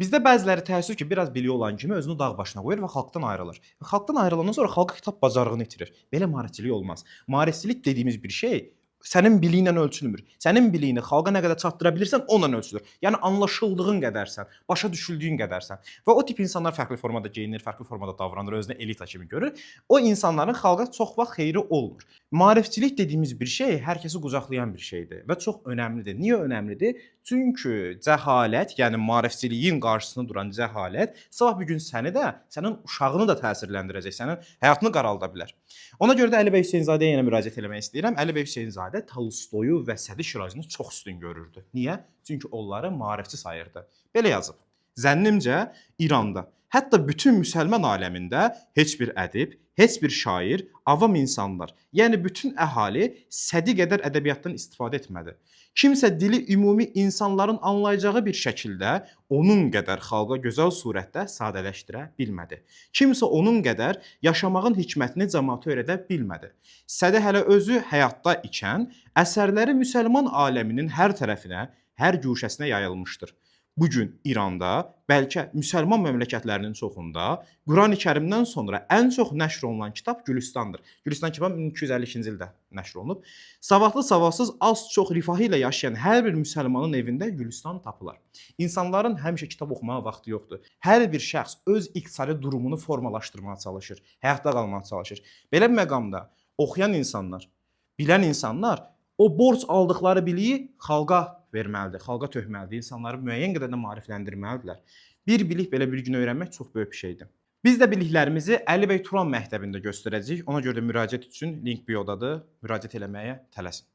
Bizdə bəziləri təəssüf ki, biraz biliyi olan kimi özünü dağ başına qoyur və xalqdan ayrılır. Və xalqdan ayrılandan sonra xalqa xitab bacarığını itirir. Belə maarifçilik olmaz. Maarifçilik dediyimiz bir şey sənin biliyinlə ölçülmür. Sənin biliyini xalqa nə qədər çatdıra bilirsən, onunla ölçülür. Yəni anlaşıldığın qədərsən, başa düşüldüyün qədərsən. Və o tip insanlar fərqli formada geyinir, fərqli formada davranır, özünü elita kimi görür. O insanların xalqa çox vaxt xeyri olmur. Maarifçilik dediyimiz bir şey hər kəsi qucaqlayan bir şeydir və çox önəmlidir. Niyə önəmlidir? Çünki cəhalət, yəni maarifçiliyin qarşısında duran cəhalət sabah bir gün səni də, sənin uşağını da təsirləndirəcək, sənin həyatını qaralda bilər. Ona görə də Əli bəy Hüseynzadəyə yenə müraciət eləmək istəyirəm. Əli bəy Hüseynzadə Tolstoyu və Sədi Şirazini çox üstün görürdü. Niyə? Çünki onları maarifçi sayırdı. Belə yazıb: Zənnimcə İranda, hətta bütün müsəlman aləmində heç bir ədib, heç bir şair, avam insanlar, yəni bütün əhali Sədi qədər ədəbiyyatdan istifadə etmədi. Kimsə dili ümumi insanların anlayacağı bir şəkildə onun qədər xalqa gözəl surətdə sadələşdirə bilmədi. Kimsə onun qədər yaşamağın hikmətini camaata öyrədə bilmədi. Sədi hələ özü həyatda ikən əsərləri müsəlman aləminin hər tərəfinə, hər guşəsinə yayılmışdır. Bu gün İranda, bəlkə müsəlman məmləkətlərinin çoxunda Qurani-Kərimdən sonra ən çox nəşr olunan kitab Gülüstandır. Gülüstan kitabı 1252-ci ildə nəşr olunub. Savadlı, savadsız, az-çox rifahı ilə yaşayan hər bir müsəlmanın evində Gülüstan tapılar. İnsanların həmişə kitab oxumağa vaxtı yoxdur. Hər bir şəxs öz iqtisadi durumunu formalaşdırmağa çalışır, həyatda qalmağa çalışır. Belə bir məqamda oxuyan insanlar, bilən insanlar o borc aldıqları biliyi xalqa verməlidir, xalqa tökməlidir, insanları müəyyən qədər də maarifləndirməlidirlər. Bir bilik belə bir gün öyrənmək çox böyük bir şeydir. Biz də biliklərimizi Əli bəy Turan məktəbində göstərəcəyik. Ona görə də müraciət üçün link biodadır. Müraciət eləməyə tələsin.